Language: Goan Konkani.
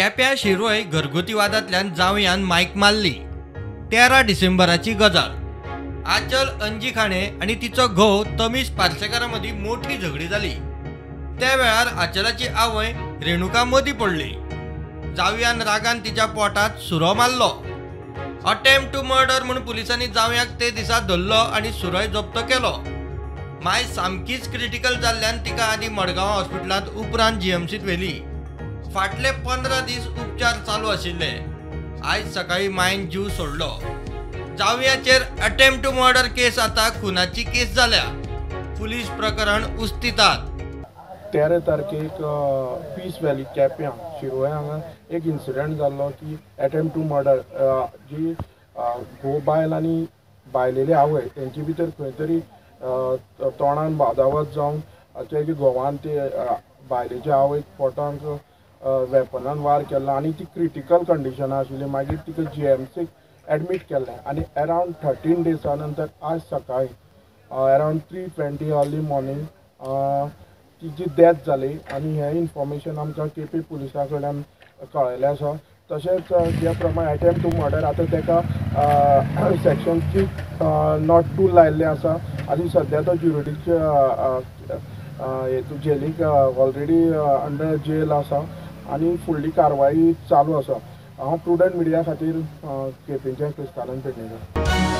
केप्यां शिरोय घरगुती वादांतल्यान जावयान मायक मारली. 13 डिसेंबराची गजाल. आचल अंजी खाणे आनी तिचो घोव तमीश पार्सेकारा मदीं मोठी झगडी जाली. त्या वेळार आचलाची आवय रेणुका मदीं पडली. जावयान रागान तिच्या पोटात सुरो मारलो. अटेम्प्ट टू मर्डर म्हूण पुलिसांनी जावयाक ते दिसा धरलो आनी सुरोय जप्त केलो. माय सामकीच क्रिटिकल जाल्ल्यान तिका आदी मडगांव हॉस्पिटलांत उपरांत जीएमसीत व्हेली. फाटले 15 दीस उपचार चालू आशिल्ले. आयज सकाळी मायन जीव सोडलो. जावयाचेर अटेम्प्ट टू मर्डर केस आता खुनाची केस जाल्या. पुलीस प्रकरण उस्तितात. 13 तारखेक पीस व्हॅली केप्यां शिरोय हांगा एक इन्सिडंट जाल्लो की अटेम्प्ट टू मर्डर, जी घोव बायल आनी बायलेली आवय तेंचे भितर खंय तरी तोंडान बादावत जावन तेजे घोवान ते बायलेच्या आवयक पोटांक वेपनान वार केल्लो आनी ती क्रिटिकल कंडिशनां आशिल्ली. मागीर तिका जीएमसीक एडमीट केल्लें आनी अरावंड 13 डेजा नंतर आज सकाळी अरावंड 3:20 अर्ली मॉर्निंग तिची डेथ जाली आनी हें इन्फॉर्मेशन आमकां केपी पुलिसां कडल्यान कळयलें आसा. तशेंच ज्या प्रमाणे अटेम्प्ट टू मर्डर आतां ताका सेक्शन 302 लायिल्लें आसा आनी सद्या तो ज्युरिडिक्शन हेतू जेलीक ऑलरेडी अंडर जेल आसा आनी फुडली कारवाई चालू आसा. हांव प्रुडंट मिडिया खातीर केपेंच्यान क्रिस्तानंद पेडणेकर.